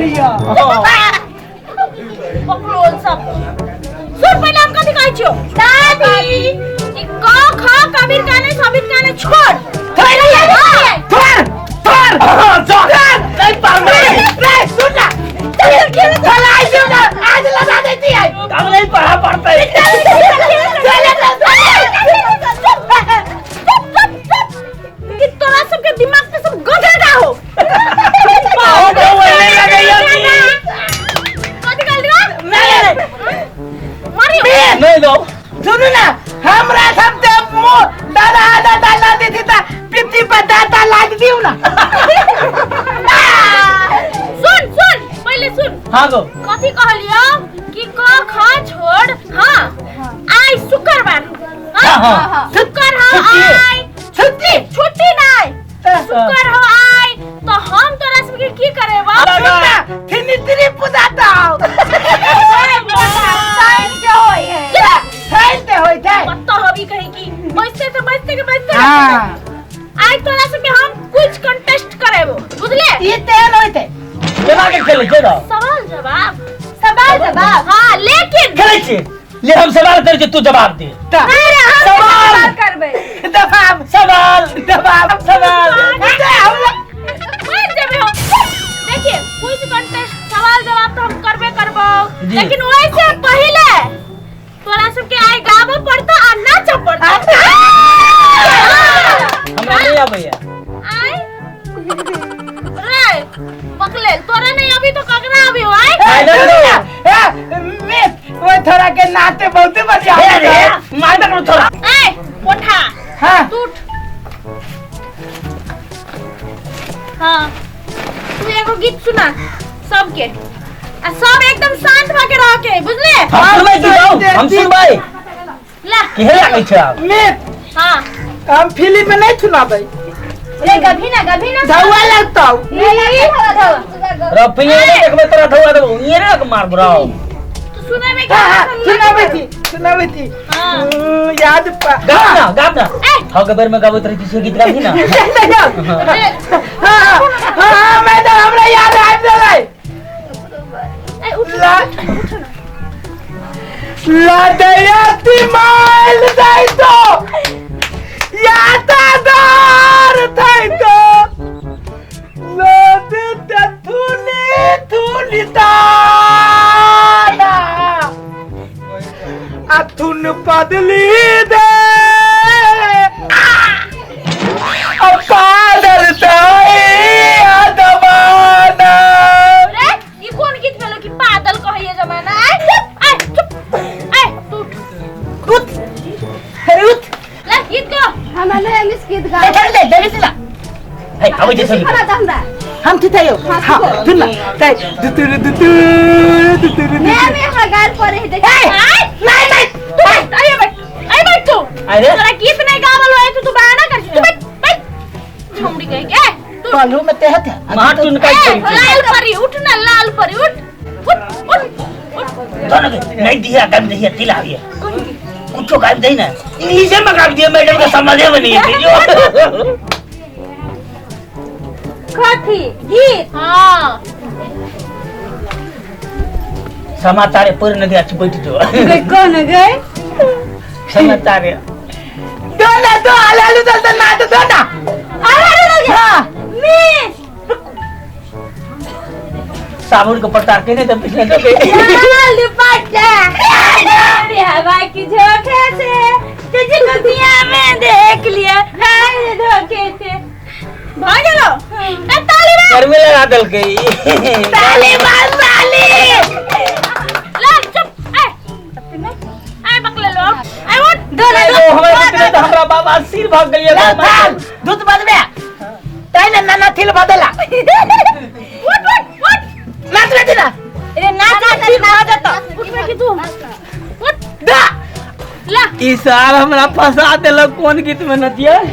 लियो। बकलोल सब। सुन पहिले हम कथी कहै छियौ? दादी, ई क ख कबीर काने सबीर काने छोड़। थोड़ थोड़ चल नहीं पढ़ना रे सुन ना, चल चल आई सुन ना, आज लगा देती है। हम नहीं पढ़ा पड़ता है। चल कि तोरा सबके दिमाग पे सब गधेड़ा हो। हो तो वही लगैया जी। कथी कहली रे? नहीं मारियो। नहीं दो। सुनू ना, हमरा सब ते मुंह दादा दादा ला देती ता पित्ती पर दादा ला दियो ना। सुन सुन पहिले सुन। हां गो। कथी कहलियो कि क ख छोड़। हां आई शुक्रवार। हां हां शुक्र हो आई। छुट्टी छुट्टी नहीं, शुक्र हो आई तो हम तोरा सबके की करेबा? सुन ना, थिनी पूजाता हो। साइन के होय है। साइन ते होय छै। पत्ता हबी कहे की बैठते से बैठते के बैठते। हां आई तोरा सबके हम कुछ कंटेस्ट करेबो, बुझले? ई तेल होय छै। केना के खेले के दो? सवाल जवाब। सवाल जवाब। हां लेकिन खेले छी ले, हम सवाल करै छी तू जवाब दे। नहीं रे, हम सवाल। सवाल करबै। दबाब सवाल दबाब सवाल। मर जेबे हम। देखिए क्विज कंटेस्ट सवाल जवाब तो हम करबे करबो, लेकिन वैसे पहले तोरा सबके आई गाबो पड़तो आ नाचो पड़तो। हमरा नहीं आबैया। आई रे बकले तोरा नहीं अभी तो ककरा अभी हो आई? आई ना ना। ए मिस वो थोड़ा के नाते बहुत बढ़िया। हे रे मार दे थोड़ा। ए पोठा। हां तू उठ। हां तू एगो गीत सुना सबके, आ सब एकदम शांत भ के रह के, बुझले? हम सुनबै की जाऊ, हम सुनबै। ला केहे लागै छै आब? मिस हां हम फिल्म में नहीं सुनाबै। रे गभी ना गभी ना धुआ लगता। नहीं धवा धवा। रफिया ने देखबै तोरा धौआ देबौ, इहे रे मार बराव। तू सुनाबे के? हां सुनाबै थी सुनाबै थी। हां याद पा गाब ना गाब ना। ए हौ के बेर में गाबैत रही से गीत गाबी ना। हां हां मैडम हमरा याद आबि गेलै। ए उठ ला उठ ना। लदयती माइल जाय तो यातादार थाय तो लद थुली थुली ताना अथुन बदली दे पादल ताई दबाना। रे ई कोन गीत भेलो कि पादल कहैये जमाना? आय चुप आय चुप आय तू उठ उठ अरे उठ ला गीत गा। हमरा नहीं मिस गीत गा। दे दे दे दे हे आबै छै सभी। हमरा हमरा हम थितयो। हां सुन ना तै दुतुर दुतुर दुतुर। मैं मैं हमरा गाल पर है देख। नहीं नहीं तू बैठ आइए बैठ आइए बैठ तू। अरे तोरा गीत नहीं गावल होय तो तू बहाना कर तू बैठ बैठ छौड़ी कह के तू पालू में तेहत मार टुन का ए, लाल परी उठ ना, लाल परी उठ उठ उठ उठ। दोनों नहीं दिया गाब दिया तिल आ गया कुछो गाब दे ना, इंग्लिश में गाब दिया मैडम के समझे में नहीं है जो कथी गीत। हां समाचार पर नदी अच्छी बैठ जो गई कौन गई समाचार दो ना दो आलू दो ना तो दो ना अरे हां मिस साबुन को पटा के नहीं तो पिछले तो लाल दुपट्टा मेरी हवा की झोंके से तुझको दुनिया में देख लिया हाय धोखे से। भ गेलो ए ताली रे गर्मी लगा देल के ताली मार ताली। ला चुप ए ए बकले लो ए उठ दो ना दो हमरा मित्र तो हमरा बाबा सिर भाग गेलिए। ला थाल दूध बदबे तै ना नाना थिल बदला। उठ उठ उठ नाच रे दिना रे नाच नाच सिर भ जतो उठबे की तू उठ दा ला ई साल हमरा फंसा देलक कोन गीत में नचिए।